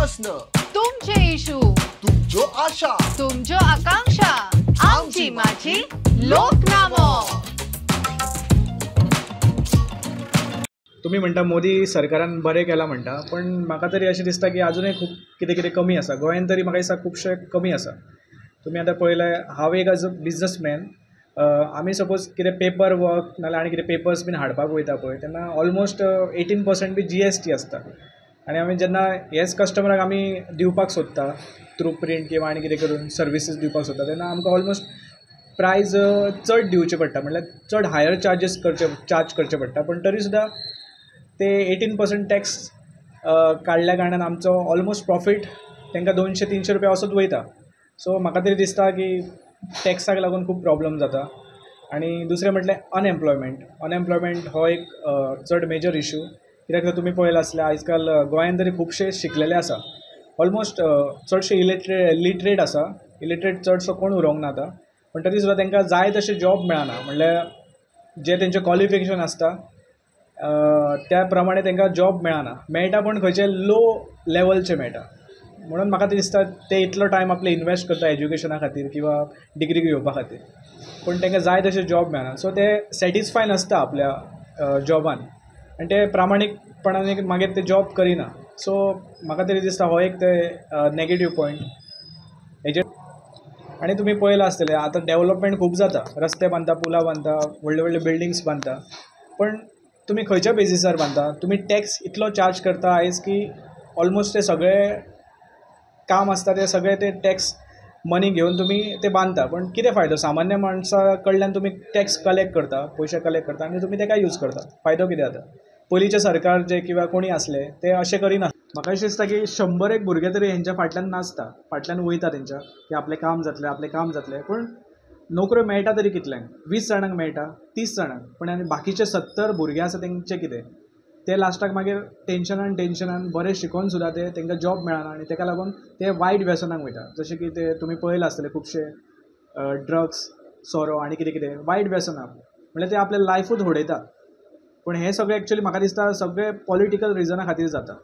प्रस्न, तुमचे इशू, तुमच्यो आशा, तुमच्यो आकांक्षा, आमची माझी लोकनामो। तुमी म्हणटा मोदी सरकारान बरें केलां म्हणटा, पण म्हाका तरी अशें दिसता की आजुनूय खूब कितें कितें कमी आसा। गोंयान तरी म्हाका दिसता खुबशें कमी आसा। तुमी आतां पळयलें, हांव एक एज अ बिजनसमॅन, आमी सपोज कितें पेपर वर्क नाल्यार आनी कितें पेपर्स बीन हाडपाक वयता पळय तेन्ना ऑलमोस्ट 18% बी GST आसता आनी आमी जेन्ना हेच कस्टमराक आमी दिवपाक सोदता थ्रू प्रिंट किंवा आनी कितें करून सर्विसीस दिवपाक सोदता तेन्ना आमकां ऑलमोस्ट प्रायज चड दिवचे पडटा, म्हणल्यार चड हायर चार्जीस चार्ज करचे पडटा। पण तरी सुद्दां ते 18% टॅक्स काडल्या कारणान आमचो ऑलमोस्ट प्रॉफीट तांकां 200-300 रुपया असोच वयता। सो म्हाका तरी दिसता की टॅक्साक लागून खूब प्रॉब्लम जाता। आनी दुसरें म्हटल्यार अनएम्प्लॉयमेंट। अनएम्प्लॉयमेंट हो एक चड मेजर इशू, कित्याक तुमी पळयलां आसलें आयज काल गोंयान तरी खुबशे शिकलेले आसा, ऑलमोस्ट चडशे इलिटरेट आसा, इलिटरेट चडसो कोण उरोंक ना आतां, पण तरी सुद्दां तांकां जाय तशें जॉब मेळना, म्हणल्यार जें तेंचें क्वॉलिफिकेशन आसता त्या प्रमाणे तांकां जॉब मेळना, मेळटा पूण खंयचे लो लेवलचे मेळटा। म्हणून म्हाका दिसता ते इतलो टायम आपले इन्वेस्ट करता एज्युकेशना खातीर किंवा डिग्री घेवपा खातीर, पूण तांकां जाय तशें जॉब मेळना। सो ते सॅटिस्फाय नासता आपल्या जॉबान आनी ते प्रामाणीकपणान मागीर ते जॉब करिना। सो म्हाका तरी दिसता हो एक ते नॅगेटीव पॉयंट हेजेर। आनी तुमी पळयलां आसतलें आतां डेवलपमेंट खूब जाता, रस्ते बांदता, पुलां बांदता, व्हडले व्हडले बिल्डिंग्स बांदता, पण तुमी खंयच्या बेजीसार बांदता? तुमी टॅक्स इतलो चार्ज करता आयज की ऑलमोस्ट ते सगळे काम आसता ते सगळे ते टॅक्स मनी घेवन तुमी ते बांदता, पण कितें फायदो? सामान्य माणसा कडल्यान तुमी टॅक्स कलेक्ट करता, पयशे कलेक्ट करता आनी तुमी तेका यूज करता, फायदो कितें जाता? पयलींचे सरकार जे किंवा कोणी आसले ते अशें करिना। म्हाका अशें दिसता की 100 भुरगे तरी हेंच्या फाटल्यान नाचता, फाटल्यान वयता तेंच्या की आपलें काम जातलें, आपलें काम जातलें, पूण नोकऱ्यो मेळटा तरी कितल्यांक? 20 जाणांक मेळटा, 30 जाणांक, पूण आनी बाकीचे 70 भुरगे आसा तेंचें कितें? ते लास्टाक मागीर टेंशनान टेंशनान बरें शिकोवन सुद्दां ते तांकां जॉब मेळना आनी ताका लागून ते वायट व्यसनाक वयता, जशें की ते तुमी पळयलां आसतलें खुबशे ड्रग्स, सोरो आनी कितें कितें वायट व्यसनां, म्हणल्यार ते आपलें लायफूच उडयता। पूण हें सगळें एक्चुअली म्हाका दिसता सगळें पॉलिटिकल रिजना खातीर जाता।